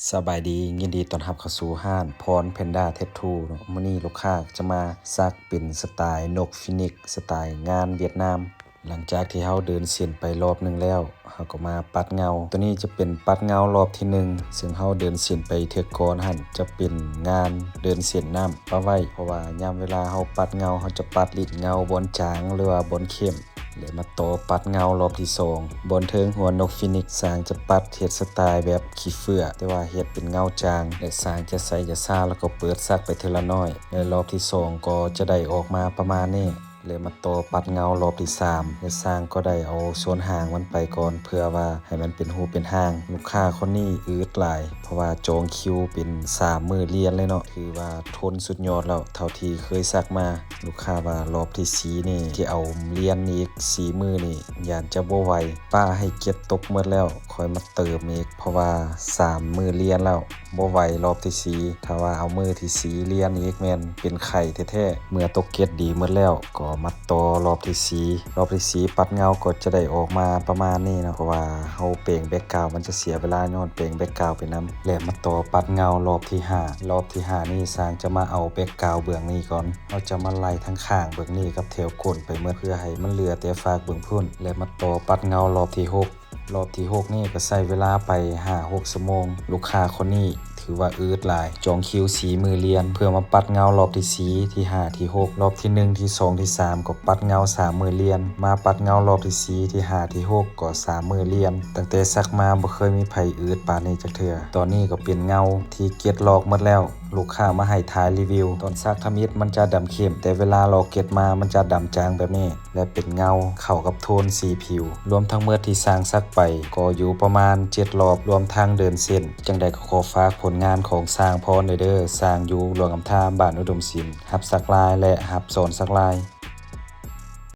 ສະບາຍດີ ຍິນດີຕ້ອນຮັບເຂົ້າສູ່ຮ້ານພອນແພນດ້າແທັດທູເນາະ. ມື້ນີ້ລູກຄ້າຈະມາສັກເປັນສະຕາຍນົກຟີນິກ ສະຕາຍງານຫວຽດນາມ. ຫຼັງຈາກທີ່ເຮົາເດີນເສັ້ນໄປລອບໜຶ່ງແລ້ວ ເຮົາກໍມາປັດເງົາ. ໂຕນີ້ຈະເປັນປັດເງົາລອບທີໜຶ່ງ ເຊິ່ງເຮົາເດີນເສັ້ນໄປເທື່ອກ່ອນຫັ້ນ ຈະເປັນງານເດີນເສັ້ນນ້ຳປະໄວ້ ເພາະວ່າຍາມເວລາເຮົາປັດເງົາ ເຮົາຈະປັດລິ້ນເງົາບ່ອນຈາງ ຫຼືວ່າບ່ອນເຂັ້ມ. ແລະມາຕໍ່ປັດເງົາລອບທີສອງ ບ່ອນເທິງຫົວນົກຟີນິກ ຊ່າງຈະປັດເຮັດສະຕາຍແບບຂີ້ເຝື້ອ ແຕ່ວ່າເຮັດເປັນເງົາຈາງ ແລະຊ່າງຈະໃສ່ຢາຊາ ແລ້ວກໍເປີດສັກໄປເທື່ອລະໜ້ອຍ ແລະລອບທີສອງກໍຈະໄດ້ອອກມາປະມານນີ້. ແລະມາຕໍ່ປັດເງົາລອບທີສາມ ແລະຊ່າງກໍໄດ້ເອົາສ່ວນຫາງມັນໄປກ່ອນ ເພື່ອວ່າໃຫ້ມັນເປັນຮູບເປັນຮ່າງ. ລູກຄ້າຄົນນີ້ອຶດຫຼາຍ ເພາະວ່າຈອງຄິວເປັນສາມມື້ລຽນເລີຍເນາະ ຖືວ່າທົນສຸດຍອດແລ້ວ ເທົ່າທີ່ເຄີຍສັກມາ. ລູກຄ້າວ່າລອບທີສີ່ນີ້ ທີ່ເອົາລຽນອີກສີ່ມື້ນີ້ ຢ້ານຈະບໍ່ໄຫວ ປ້າໃຫ້ເກັບຕົກໝົດແລ້ວ ຄ່ອຍມາເຕີມອີກ ເພາະວ່າສາມມື້ລຽນແລ້ວ ບໍ່ໄຫວລອບທີສີ່. ຖ້າວ່າເອົາມື້ທີສີ່ລຽນອີກ ແມ່ນເປັນໄຂ້ແທ້ໆ. ເມື່ອຕົກເກັດດີໝົດແລ້ວ ກໍມາຕໍ່ລອບທີສີ່ ລອບທີສີ່ປັດເງົາກໍຈະໄດ້ອອກມາປະມານນີ້ເນາະ ເພາະວ່າເຮົາແປງແບັກກຣາວ ມັນຈະເສຍເວລາຍ້ອນແປງແບັກກຣາວໄປນຳ. ແລະມາຕໍ່ປັດເງົາລອບທີຫ້າ ລອບທີຫ້ານີ້ ຊ່າງຈະມາເອົາແບັກກຣາວເບື້ອງນີ້ກ່ອນ ເຮົາຈະມາໄລ່ທັງຂ້າງເບື້ອງນີ້ກັບແຖວກົ້ນໄປໝົດ ເພື່ອໃຫ້ມັນເຫຼືອແຕ່ຟາກເບື້ອງພຸ້ນ. ແລະມາຕໍ່ປັດເງົາລອບທີຫົກ ລອບທີຫົກນີ້ກໍໃຊ້ເວລາໄປຫ້າຫົກຊົ່ວໂມງ. ລູກຄ້າຄົນນີ້ຖືວ່າອຶດຫຼາຍ ຈອງຄິວສີ່ມື້ລຽນ ເພື່ອມາປັດເງົາລອບທີສີ່ ທີຫ້າ ທີຫົກ ລອບທີໜຶ່ງ ທີສອງ ທີສາມ ກໍປັດເງົາສາມມື້ລຽນ ມາປັດເງົາລອບທີສີ່ ທີຫ້າ ທີຫົກ ກໍສາມມື້ລຽນ. ຕັ້ງແຕ່ສັກມາບໍ່ເຄີຍມີໃຜອຶດປານນີ້ຈັກເທື່ອ. ຕອນນີ້ກໍເປັນເງົາທີເຈັດລອກໝົດແລ້ວ. ລູກຄ້າມາໃຫ້ຖ່າຍຣີວິວ ຕອນສັກທຳອິດມັນຈະດຳເຂັ້ມ ແຕ່ເວລາລອກເກັດມາມັນຈະດຳຈາງແບບນີ້ ແລະເປັນເງົາເຂົ້າກັບໂທນສີຜິວ. ລວມທັງໝົດທີ່ຊ່າງສັກໄປກໍຢູ່ປະມານເຈັດລອບ ລວມທັງເດີນເສັ້ນ. ຈັ່ງໃດກໍຂໍຝາກຜົນງານຂອງຊ່າງພອນເດີ ຊ່າງຢູ່ຫຼວງນ້ຳທາ ບ້ານອຸດົມສິນ ຮັບສັກລາຍ ແລະຮັບສອນສັກລາຍ.